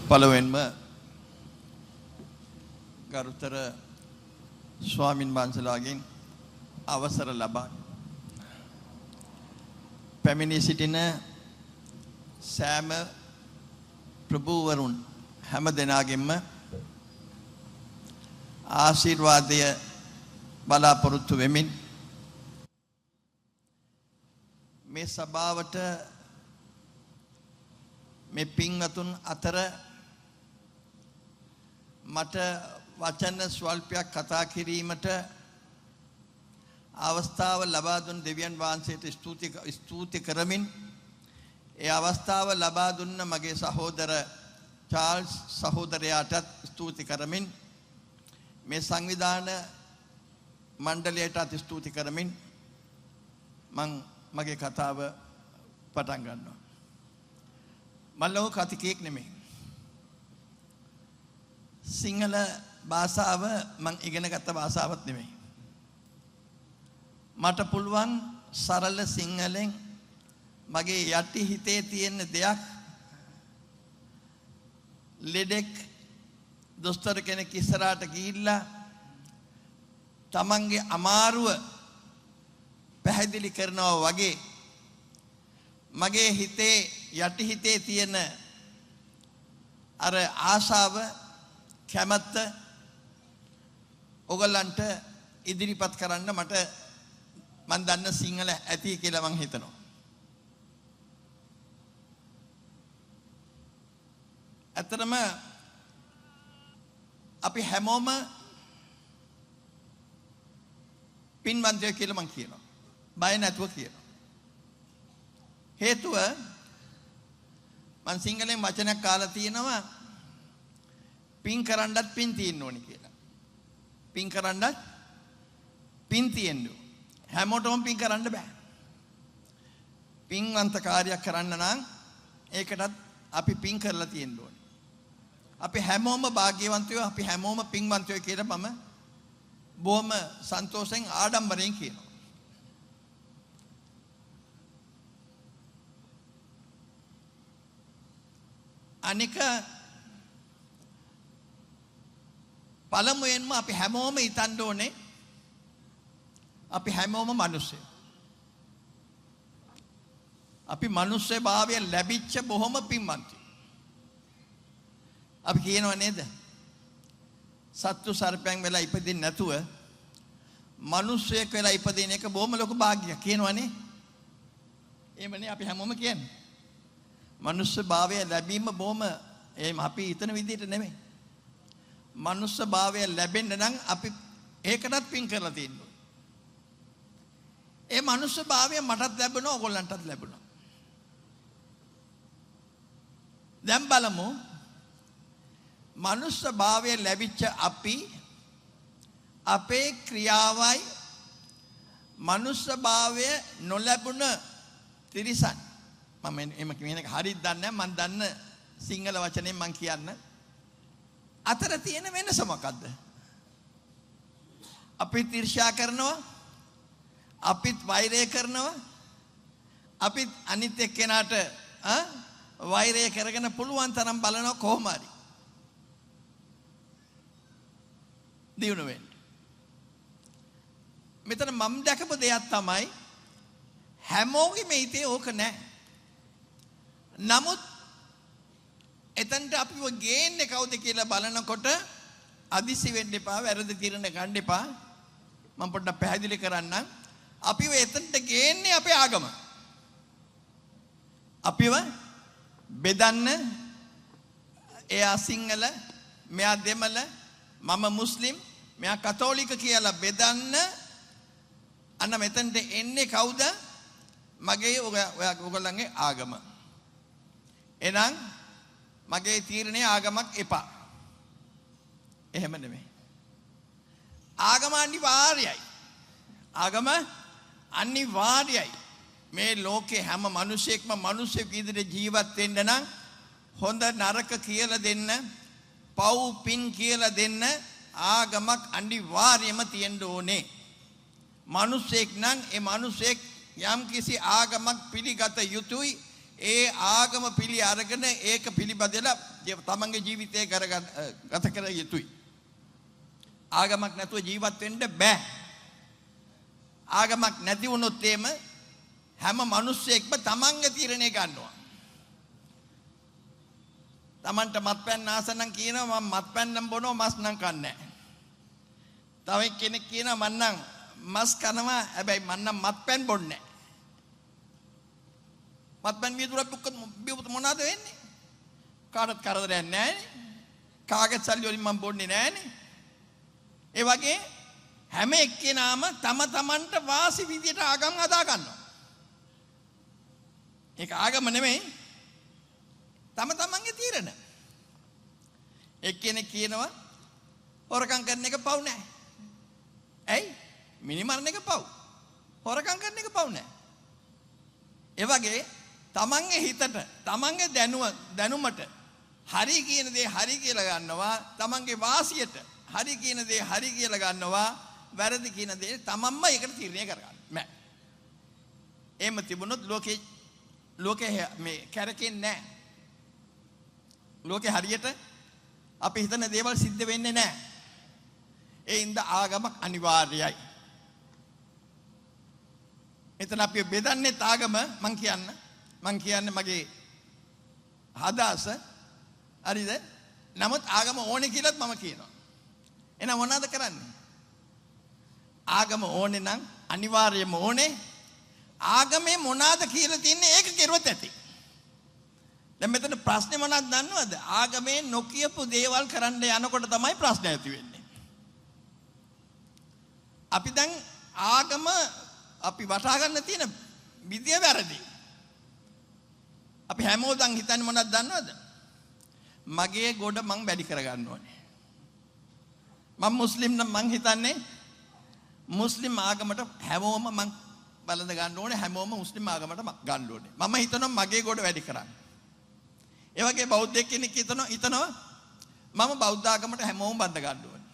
පළවෙනිම ගරුතර ස්වාමින් වහන්සේලාගෙන් අවසර ලබා පැමිණී සිටින සෑම ප්‍රභූවරුන් හැම දෙනාගෙන්ම ආශිර්වාදය බලාපොරොත්තු වෙමින් මේ සභාවට මේ පින්වතුන් අතර මට වචන ස්වල්පයක් කතා කිරීමට අවස්ථාව ලබා දුන් දෙවියන් වහන්සේට ස්තුති කරමින් ඒ අවස්ථාව ලබා දුන්න මගේ සහෝදර චාල්ස් සහෝදරයාටත් ස්තුති කරමින් මේ සංවිධාන මණ්ඩලයටත් ස්තුති කරමින් මං මගේ කතාව පටන් ගන්නවා. මං ලෝක කතිකයෙක් නෙමෙයි. සිංහල භාෂාව මං ඉගෙන ගත්ත භාෂාවක් නෙමෙයි. මට පුළුවන් සරල සිංහලෙන් මගේ යටි හිතේ තියෙන දෙයක් ලෙඩෙක් දොස්තර කෙනෙක් ඉස්සරහට ගිහිල්ලා තමන්ගේ අමාරුව පැහැදිලි කරනවා වගේ මගේ හිතේ යටි හිතේ තියෙන අර ආශාව කැමැත්ත ඔයගලන්ට ඉදිරිපත් කරන්න මට මන් දන්න සිංහල ඇති කියලා මං හිතනවා. ඇත්තටම අපි හැමෝම පින්වන්තයෝ කියලා මං කියනවා. බය නැතුව කියනවා. හේතුව මං සිංහලෙන් වචනයක් කාලා තියෙනවා පින් කරන්නත් පින් තියෙන්න ඕනි කියලා. පින් කරන්නත් පින් තියෙන්න ඕන. හැමෝටම පින් කරන්න බෑ. පින්වන්ත කාර්යයක් කරන්න නම් ඒකටත් අපි පින් කරලා තියෙන්න ඕනේ. අපි හැමෝම භාග්‍යවන්තයෝ, අපි හැමෝම පින්වන්තයෝ කියලා මම බොහොම සන්තෝෂෙන් ආඩම්බරයෙන් කියනවා. අනික පළමුවෙන්ම අපි හැමෝම හිතන්න ඕනේ අපි හැමෝම මිනිස්සු. අපි මිනිස්සු භාවය ලැබිච්ච බොහොම පින්වන්තයෝ. අපි කියනව නේද? සත්තු සර්පයන් වෙලා ඉපදින්න නැතුව මිනිස්සෙක් වෙලා ඉපදින එක බොහොම ලොකු භාග්‍යයක් කියනවනේ. එහෙමනේ අපි හැමෝම කියන්නේ. මනුස්ස භාවය ලැබීම බොහොම එහෙම අපි හිතන විදිහට නෙමෙයි. මනුස්ස භාවය ලැබෙන්න නම් අපි ඒකටත් පින් කරලා තියෙන්න ඕනේ. ඒ මනුස්ස භාවය මටත් ලැබුණා, ඔයගොල්ලන්ටත් ලැබුණා. දැන් බලමු මනුස්ස භාවය ලැබිච්ච අපි අපේ ක්‍රියාවයි මනුස්ස භාවය නොලැබුණ තිරිසන්. මම එහෙම කියන එක හරියට දන්නේ නැහැ. මං දන්න සිංහල වචනෙන් මං කියන්න. අතර තියෙන වෙනස මොකද්ද? අපිත් ඊර්ෂ්‍යා කරනවා, අපිත් වෛරය කරනවා, අපිත් අනිත් එක්කෙනාට වෛරය කරගෙන පුළුවන් තරම් බලනවා කොහොම හරි දියුණු වෙන්න. මෙතන මම දැකපු දෙයක් තමයි හැමෝගෙම හිතේ ඕක නෑ. නමුත් එතනට අපිව ගේන්නේ කවුද කියලා බලනකොට අදිසි වෙන්න එපා, වැරදි තීරණ ගන්න එපා. මම පොඩ්ඩක් පැහැදිලි කරන්නම්. අපිව එතනට ගේන්නේ අපේ ආගම. අපිව බෙදන්න, එයා සිංහල, මෙයා දෙමළ, මම මුස්ලිම්, මෙයා කතෝලික කියලා බෙදන්න අන්න මෙතනට එන්නේ කවුද? මගේ ඔයගොල්ලන්ගේ ආගම. එහෙනම් මගේ තීරණය ආගමක් එපා. එහෙම නෙමෙයි. ආගම අනිවාර්යයි. ආගම අනිවාර්යයි. මේ ලෝකේ හැම මිනිසෙක්ම මිනිසෙක් විදිහට ජීවත් වෙන්න නම් හොඳ නරක කියලා දෙන්න, පව් පින් කියලා දෙන්න ආගමක් අනිවාර්යයෙන්ම තියෙන්න ඕනේ. මිනිසෙක් නම් ඒ මිනිසෙක් යම් කිසි ආගමක් පිළිගත යුතුයි. ඒ ආගම පිළි අරගෙන ඒක පිළිබඳලා තමන්ගේ ජීවිතය ගත කර යුතුයි. ආගමක් නැතුව ජීවත් වෙන්න බෑ. ආගමක් නැති වුණොත් එහෙම හැම මිනිස්සෙක්ම තමන්ගේ තීරණය ගන්නවා. තමන්ට මත්පැන් ආස නම් කියනවා මම මත්පැන් නම් බොනවා, මස් නම් කන්නේ නැහැ. තව කෙනෙක් කියනවා මං නම් මස් කනවා, හැබැයි මං නම් මත්පැන් බොන්නේ නැහැ. මත්පැන් විදුරක් බිව්වොත් මොනවද වෙන්නේ? කාටවත් කරදරයක් නැහැ නේ. කාගෙත් සල්ලි වලින් මං බොන්නේ නැහැ නේ. ඒ වගේ හැම එක්කෙනාම තම තමන්ට වාසි විදියට ආගම් හදා ගන්නවා. ඒක ආගම නෙමෙයි, තම තමන්ගේ තීරණ. එක්කෙනෙක් කියනවා හොරකම් කරන එක පව් නෑ. ඇයි? මිනි මරණ එක පව්. හොරකම් කරන එක පව් නෑ. ඒ වගේ තමන්ගේ හිතට, තමන්ගේ දැනුමට හරි කියන දේ හරි කියලා ගන්නවා, තමන්ගේ වාසියට හරි කියන දේ හරි කියලා ගන්නවා, වැරදි කියන දේ තමන්ම ඒකට තීරණය කරගන්න බෑ. එහෙම තිබුණොත් ලෝකේ මේ කැරකෙන්නේ නෑ. ලෝකේ හරියට අපි හිතන දේවල් සිද්ධ වෙන්නේ නෑ. ඒ හින්දා ආගමක් අනිවාර්යයි. එතන අපි බෙදන්නේ ආගම. මං කියන්නේ මගේ අදහස, හරිද? නමුත් ආගම ඕනේ කියලාත් මම කියනවා. එහෙනම් මොනවද කරන්නේ? ආගම ඕනේ නම් අනිවාර්යයෙන්ම ඕනේ. ආගමේ මොනවාද කියලා තියන්නේ ඒක කෙරුවත් ඇති. දැන් මෙතන ප්‍රශ්නේ මොනවද දන්නවද? ආගමේ නොකියපු දේවල් කරන්න යනකොට තමයි ප්‍රශ්න ඇති වෙන්නේ. අපි දැන් ආගම අපි වටහා ගන්න තියෙන විදිය වැරදි. අපි හැමෝම දැන් හිතන්නේ මොනවද දන්නවද? මගේ ගොඩ මං වැඩි කරගන්න ඕනේ. මං මුස්ලිම් නම් මං හිතන්නේ මුස්ලිම් ආගමට හැමෝම මං බලඳ ගන්න ඕනේ, හැමෝම මුස්ලිම් ආගමට ගන්න ඕනේ. මම හිතනවා මගේ ගොඩ වැඩි කරන්න. ඒ වගේ බෞද්ධයෙක් කෙනෙක් හිතනවා මම බෞද්ධ ආගමට හැමෝම බඳ ගන්න ඕනේ.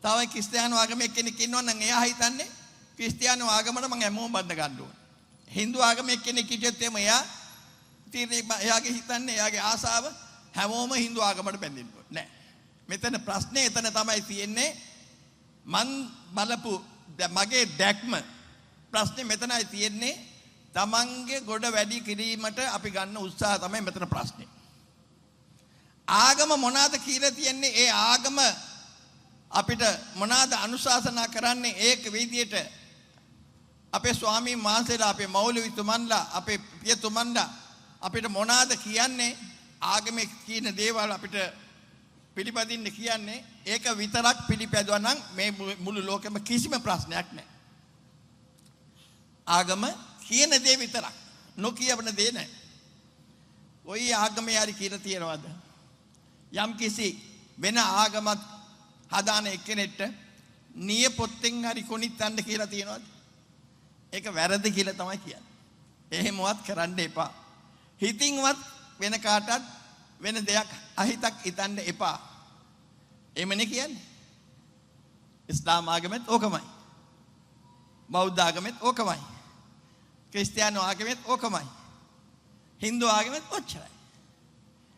තව ක්‍රිස්තියානු ආගමේ කෙනෙක් ඉන්නවා නම් එයා හිතන්නේ ක්‍රිස්තියානු ආගමට මං හැමෝම බඳ ගන්න ඕනේ. හින්දු ආගමේ කෙනෙක් හිටියොත් එහෙම එයා තීරණය එයාගේ හිතන්නේ එයාගේ ආසාව හැමෝම හින්දු ආගමට බැඳෙන්න ඕනේ. නෑ. මෙතන ප්‍රශ්නේ එතන තමයි තියෙන්නේ. මං බලපු මගේ දැක්ම ප්‍රශ්නේ මෙතනයි තියෙන්නේ. තමන්ගේ ගොඩ වැඩි කිරීමට අපි ගන්න උත්සාහ තමයි මෙතන ප්‍රශ්නේ. ආගම මොනවාද කියලා තියෙන්නේ? ඒ ආගම අපිට මොනවාද අනුශාසනා කරන්නේ? ඒක විදියට අපේ ස්වාමීන් වහන්සේලා, අපේ මෞලවිතුමන්ලා, අපේ පියතුමන්ලා අපිට මොනවාද කියන්නේ? ආගමේ කියන දේවල් අපිට පිළිපදින්න කියන්නේ. ඒක විතරක් පිළිපැදුවා නම් මේ මුළු ලෝකෙම කිසිම ප්‍රශ්නයක් නැහැ. ආගම කියන දේ විතරක්, නොකියවන දේ නෑ. ඔය ආගමේ හරි කියලා තියනවාද? යම් කිසි වෙන ආගමක් හදාන එක්කෙනෙක්ට නිය පොත්තෙන් හරි කොනිත්තන්න කියලා තියනවාද? ඒක වැරදි කියලා තමයි කියන්නේ. එහෙමවත් කරන්න එපා. හිතින්වත් වෙන කාටවත් වෙන දෙයක් අහිතක් හිතන්න එපා. එහෙමනේ කියන්නේ. ඉස්ලාම් ආගමෙත් ඕකමයි. බෞද්ධ ආගමෙත් ඕකමයි. ක්‍රිස්තියානු ආගමෙත් ඕකමයි. හින්දු ආගමෙත් ඔච්චරයි.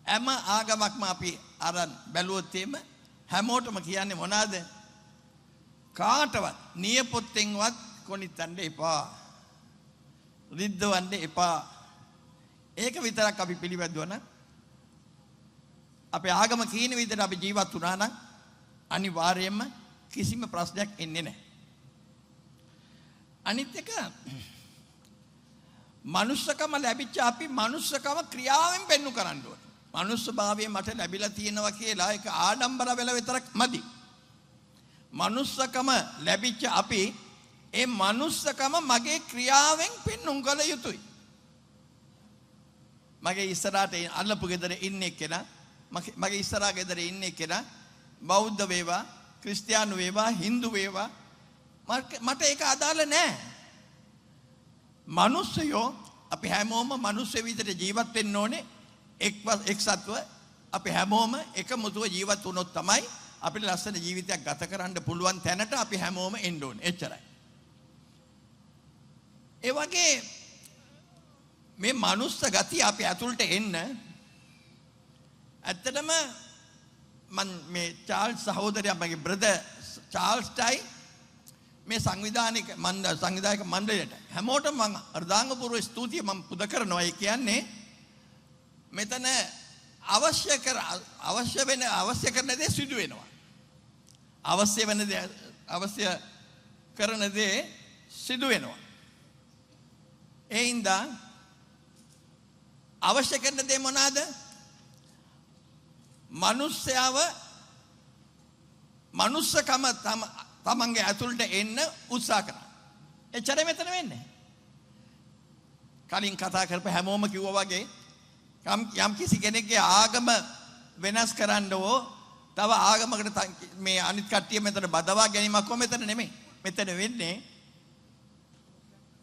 හැම ආගමක්ම අපි අරන් බැලුවොත් එහෙම හැමෝටම කියන්නේ මොනවාද? කාටවත් නියපොත්තෙන්වත් කොනිතන්න එපා. රිද්දවන්න එපා. ඒක විතරක් අපි පිළිපැදුවා නම්, අපේ ආගම කියන විදිහට අපි ජීවත් වුණා නම් අනිවාර්යයෙන්ම කිසිම ප්‍රශ්නයක් එන්නේ නැහැ. අනිත් එක මනුස්සකම ලැබිච්ච අපි මනුස්සකම ක්‍රියාවෙන් පෙන්නු කරන්න ඕනේ. මනුස්ස භාවය මට ලැබිලා තියෙනවා කියලා ඒක ආඩම්බර වෙලා විතරක් මදි. මනුස්සකම ලැබිච්ච අපි ඒ මනුස්සකම මගේ ක්‍රියාවෙන් පෙන්නුම් කළ යුතුයි. මගේ ඉස්සරහට අල්ලපු ගෙදර ඉන්න එක්කෙනා, මගේ ඉස්සරහා ගෙදර ඉන්න එක්කෙනා බෞද්ධ වේවා, ක්‍රිස්තියානු වේවා, හින්දු වේවා, මට ඒක අදාළ නෑ. මනුස්සයෝ අපි හැමෝම මනුස්ස විදිහට ජීවත් වෙන්න ඕනේ. එක්සත්ව අපි හැමෝම එකමුතුව ජීවත් වුණොත් තමයි අපිට ලස්සන ජීවිතයක් ගත කරන්න පුළුවන් තැනට අපි හැමෝම එන්න ඕනේ. එච්චරයි. ඒ වගේ මේ මනුස්ස ගතිය අපි ඇතුළට එන්න ඇත්තටම මං මේ චාල්ස් සහෝදරයා, මගේ බ්‍රදර් චාල්ස්ටයි මේ සංවිධානික මණ්ඩල සංවිධායක මණ්ඩලයට හැමෝටම මං හෘදාංගපූර්ව ස්තුතිය මං පුද කරනවා. ඒ කියන්නේ මෙතන අවශ්‍ය වෙන අවශ්‍ය කරන දේ සිදු වෙනවා. අවශ්‍ය වෙන දේ, අවශ්‍ය කරන දේ සිදු වෙනවා. ඒ හින්දා අවශ්‍ය කරන දේ මොනවාද? මනුස්සයව මනුස්සකම තමන්ගේ ඇතුළට එන්න උත්සාහ කරා. එච්චරයි මෙතන වෙන්නේ. කලින් කතා කරපු හැමෝම කිව්වා වගේ යම් කිසි කෙනෙක්ගේ ආගම වෙනස් කරන්න ඕ තව ආගමකට මේ අනිත් කට්ටිය මෙතන බදවා ගැනීමක් කො මෙතන නෙමෙයි. මෙතන වෙන්නේ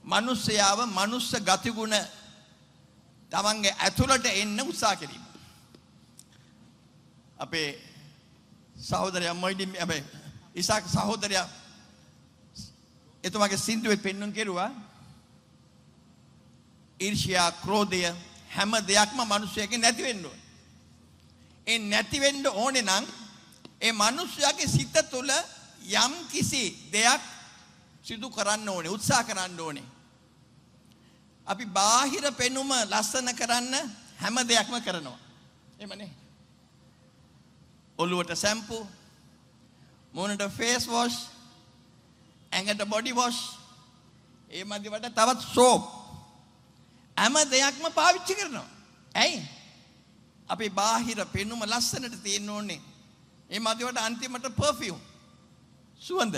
මනුස්සයාව මනුස්ස ගතිගුණ තමන්ගේ ඇතුළට එන්න උත්සාහ කිරීම. අපේ සහෝදරයා මොයිඩින් අපේ ඉසාක් සහෝදරයා එතුමාගේ සින්දුවේ පෙන්නුම් කෙරුවා ඊර්ෂ්‍යා, ක්‍රෝධය හැම දෙයක්ම මිනිස්සුයගේ නැති වෙන්න ඕනේ. ඒ නැති වෙන්න ඕනේ නම් ඒ මිනිස්සයාගේ සිත තුළ යම් කිසි දෙයක් සිදු කරන්න ඕනේ, උත්සාහ කරන්න ඕනේ. අපි බාහිර පෙනුම ලස්සන කරන්න හැම දෙයක්ම කරනවා. එහෙමනේ. ඔළුවට ෂැම්පූ, මූණට ෆේස් වොෂ්, ඇඟට බොඩි වොෂ්, ඒ මැදිවට තවත් සෝප්. හැම දෙයක්ම පාවිච්චි කරනවා. ඇයි? අපි බාහිර පෙනුම ලස්සනට තියෙන්න ඕනේ. ඒ මැදිවට අන්තිමට පර්ෆියුම්, සුවඳ.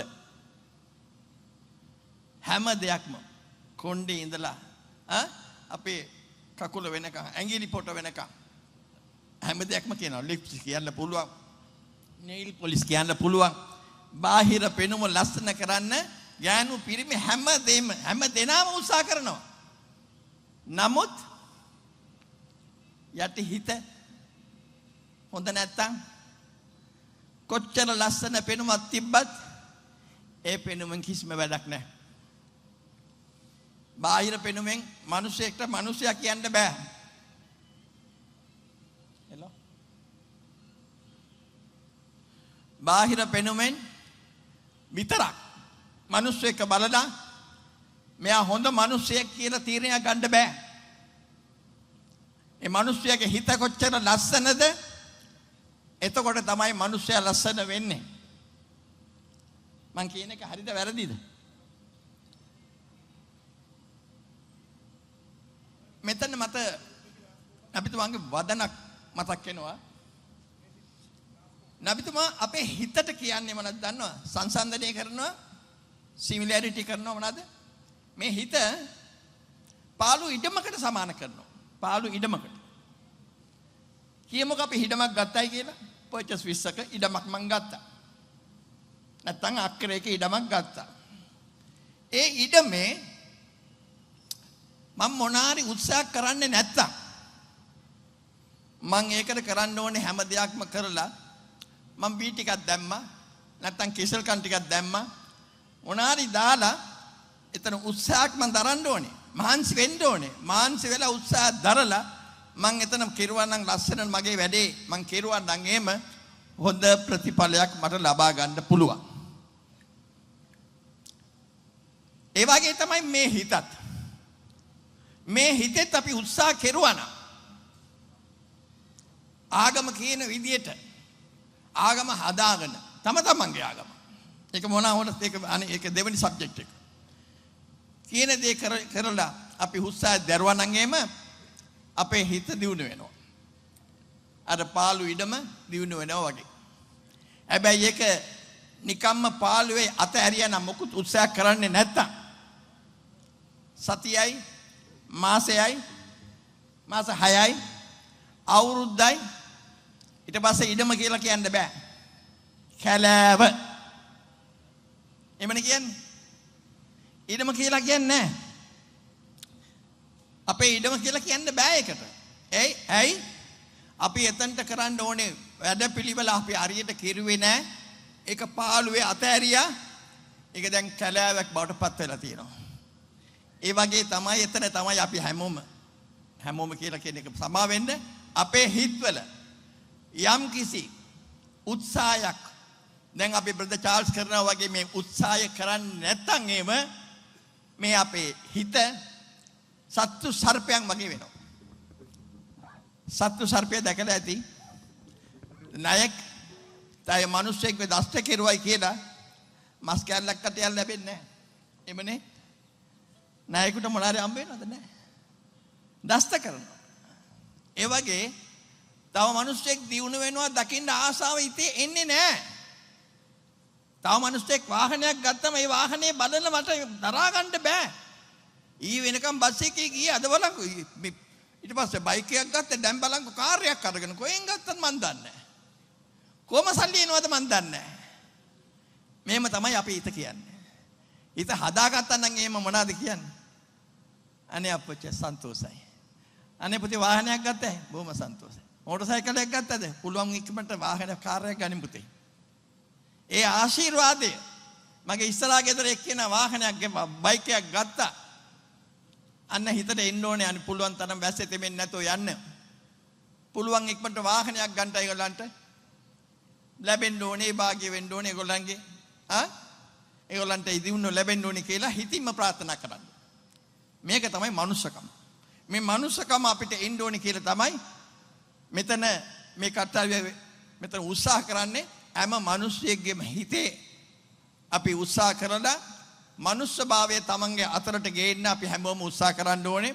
හැම දෙයක්ම කොණ්ඩේ ඉඳලා අපේ කකුල වෙනකන්, ඇඟිලි පොට වෙනකන් හැම දෙයක්ම කියනවා. ලිප්ස්ටික් කියන්න පුළුවන්, නේල් පොලිෂ් කියන්න පුළුවන්. බාහිර පෙනුම ලස්සන කරන්න ගෑනු පිරිමි හැම දෙම හැම දෙනාම උත්සාහ කරනවා. නමුත් යටි හිත හොඳ නැත්තම් කොච්චර ලස්සන පෙනුමක් තිබ්බත් ඒ පෙනුමෙන් කිසිම වැඩක් නැහැ. බාහිර පෙනුමෙන් මිනිසෙක්ට මිනිසයා කියන්න බෑ. හෙලෝ. බාහිර පෙනුමෙන් විතරක් මිනිස්සෙක් බලලා මෙයා හොඳ මිනිසෙක් කියලා තීරණයක් ගන්න බෑ. ඒ මිනිසයාගේ හිත කොච්චර ලස්සනද, එතකොට තමයි මිනිසයා ලස්සන වෙන්නේ. මං කියන එක හරිද වැරදිද? මෙතන මත නබිතුමාගේ වදනක් මතක් වෙනවා. නබිතුමා අපේ හිතට කියන්නේ මොනවද දන්නවද? සංසන්දනය කරනවා, සිමිලැරිටි කරනවා මොනවද? මේ හිත පාළු ඉඩමකට සමාන කරනවා. පාළු ඉඩමකට. කියමුකෝ අපි ඉඩමක් ගත්තයි කියලා. පර්චස් 20ක ඉඩමක් මං ගත්තා. නැත්තම් අක්කරයක ඉඩමක් ගත්තා. ඒ ඉඩමේ මං මොනාරි උත්සාහ කරන්නේ නැත්තම් මං ඒකට කරන්න ඕනේ හැම දෙයක්ම කරලා මං බී ටිකක් දැම්මා, නැත්තම් කෙසල් කන් ටිකක් දැම්මා, මොනාරි දාලා එතන උත්සාහයක් මං දරන්න ඕනේ, මහන්සි වෙන්න ඕනේ. මහන්සි වෙලා උත්සාහ දරලා මං එතන කෙරුවා නම් ලස්සන මගේ වැඩේ මං කෙරුවා නම් එහෙම හොඳ ප්‍රතිඵලයක් මට ලබා ගන්න පුළුවන්. ඒ වගේ තමයි මේ හිතත්. මේ හිතෙත් අපි උත්සාහ කෙරුවා නම් ආගම කියන විදියට ආගම හදාගෙන තම තමන්ගේ ආගම, ඒක මොනවා වුණත් ඒක අනේ ඒක දෙවෙනි සබ්ජෙක්ට් එක කියන දේ කරලා අපි උත්සාහ දරුවා නම් එහෙම අපේ හිත දියුණු වෙනවා. අර පාළු ඉඩම දියුණු වෙනවා වගේ. හැබැයි ඒක නිකම්ම පාළුවේ අත ඇරියා නම් මොකුත් උත්සාහ කරන්නේ නැත්තම් සතියයි, මාසයයි, මාස 6යි, අවුරුද්දයි, ඊට පස්සේ ඉඩම කියලා කියන්න බෑ. කැලෑව. එමනේ කියන්නේ. ඉඩම කියලා කියන්නේ නෑ. අපේ ඉඩම කියලා කියන්න බෑ ඒකට. ඇයි? ඇයි? අපි එතනට කරන්න ඕනේ වැඩපිළිවෙල අපි හරියට කෙරුවේ නෑ. ඒක පාළුවේ අතෑරියා. ඒක දැන් කැලෑවක් බවට පත් වෙලා තියෙනවා. ඒ වගේ තමයි එතන තමයි අපි හැමෝම. හැමෝම කියලා කියන එක සමා වෙන්න, අපේ හිතවල යම් කිසි උත්සාහයක් දැන් අපි බ්‍රදර් චාල්ස් කරනවා වගේ මේ උත්සාහය කරන්නේ නැත්නම් එහෙම මේ අපේ හිත සත්තු සර්පයන් වගේ වෙනවා. සත්තු සර්පය දැකලා ඇති. නායක තය මිනිස්සෙක් වෙ දෂ්ට කෙරුවයි කියලා මස් කෑල්ලක් කට යන්න ලැබෙන්නේ නැහැ. එමනේ නායකට මොන හරි හම්බ වෙනවද? නැහැ. දෂ්ට කරනවා. ඒ වගේ තව මිනිස්සෙක් දියුණු වෙනවා දකින්න ආසාව හිතේ එන්නේ නැහැ. තව මිනිස්සෙක් වාහනයක් ගත්තම ඒ වාහනේ බලන මට දරා ගන්න බෑ. ඊ වෙනකම් බස් එකේ ගියේ, අද බලන්කෝ ඊට පස්සේ බයික් එකක් ගත්තා, දැන් බලන්කෝ කාර් එකක් අරගෙන කොහෙන් ගත්තත් මන් දන්නේ නැහැ. කොහම සල්ලි එනවද මන් දන්නේ නැහැ. මෙහෙම තමයි අපි හිත කියන්නේ. හිත හදාගත්තා නම් එහෙම මොනවද කියන්නේ? අනේ අප්පච්චි සන්තෝසයි. අනේ පුතේ වාහනයක් ගත්තා, බොහොම සන්තෝසයි. මෝටර් සයිකලයක් ගත්තද? පුළුවන් ඉක්මනට වාහන කාර් එකක් ගනින් පුතේ. ඒ ආශිර්වාදය මගේ ඉස්සරහා ගෙදර එක්කෙනා වාහනයක් බයික් එකක් ගත්තා. අන්න හිතට එන්න ඕනේ, අනේ පුළුවන් තරම් වැස්සේ තෙමෙන්නේ නැතුව යන්න. පුළුවන් ඉක්මනට වාහනයක් ගන්නට ඒගොල්ලන්ට ලැබෙන්න ඕනේ, භාග්‍ය වෙන්න ඕනේ ඒගොල්ලන්ගේ. ආ ඒගොල්ලන්ට ඉදිවුන ලැබෙන්න ඕනේ කියලා හිතින්ම ප්‍රාර්ථනා කරන්න. මේක තමයි මනුස්සකම. මේ මනුස්සකම අපිට එන්න ඕනේ කියලා තමයි මෙතන මේ කර්තව්‍ය මෙතන උත්සාහ කරන්නේ. හැම මිනිස්සෙක්ගේම හිතේ අපි උත්සාහ කරලා මනුස්ස භාවය තමන්ගේ අතරට ගේන්න අපි හැමෝම උත්සාහ කරන්න ඕනේ.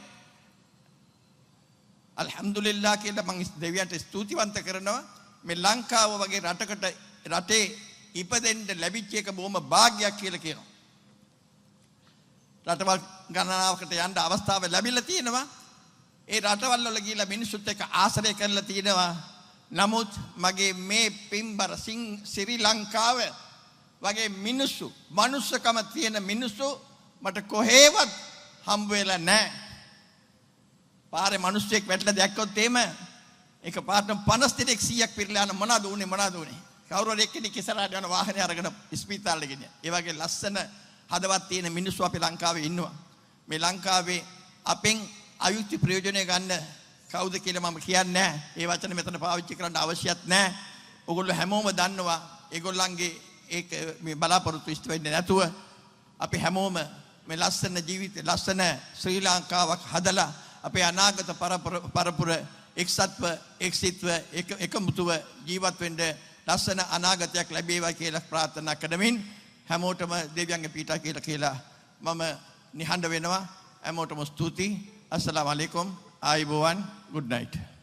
අල්හම්දුලිල්ලාහ් කියලා මං දෙවියන්ට ස්තුතිවන්ත කරනවා. මේ ලංකාව වගේ රටකට රටේ ඉපදෙන්න ලැබිච්ච එක බොහොම භාග්යක් කියලා කියනවා. රටවල් ගණනාවකට යන්න අවස්ථාව ලැබිලා තියෙනවා. ඒ රටවල් වල ගිහිල්ලා මිනිස්සුත් එක්ක ආශ්‍රය කරලා තියෙනවා. නමුත් මගේ මේ පින්බර ශ්‍රී ලංකාව වගේ මිනිස්සු, මනුස්සකම තියෙන මිනිස්සු මට කොහේවත් හම්බ වෙලා නැහැ. පාරේ මිනිස්සෙක් වැටලා දැක්කොත් එහෙම එක පාටම 50 දෙනෙක් 100ක් පිරලා යන මොනවාද උනේ මොනවාද උනේ. කවුරු හරි එක්කෙනෙක් ඉස්සරහට යන වාහනේ අරගෙන ස්පිතාලෙ ගෙනියන. ඒ වගේ ලස්සන හදවත් තියෙන මිනිස්සු අපේ ලංකාවේ ඉන්නවා. මේ ලංකාවේ අපෙන් අයුක්ති ප්‍රයෝජනය ගන්න කවුද කියලා මම කියන්නේ නැහැ. ඒ වචන මෙතන පාවිච්චි කරන්න අවශ්‍යත් නැහැ. ඔයගොල්ලෝ හැමෝම දන්නවා ඒගොල්ලන්ගේ ඒක මේ බලාපොරොත්තු ඉෂ්ට වෙන්නේ නැතුව අපි හැමෝම මේ ලස්සන ජීවිතේ ලස්සන ශ්‍රී ලංකාවක් හදලා අපේ අනාගත පරපුර එක්සත්ව එක්සිත්ව එකමුතුව ජීවත් වෙන්න ලස්සන අනාගතයක් ලැබේවා කියලා ප්‍රාර්ථනා කරමින් හැමෝටම දෙවියන්ගේ පීඨා කියලා මම නිහඬ වෙනවා. හැමෝටම ස්තුතියි. අස්සලාමු අලයිකුම්. ආයිබෝවන්. Good night.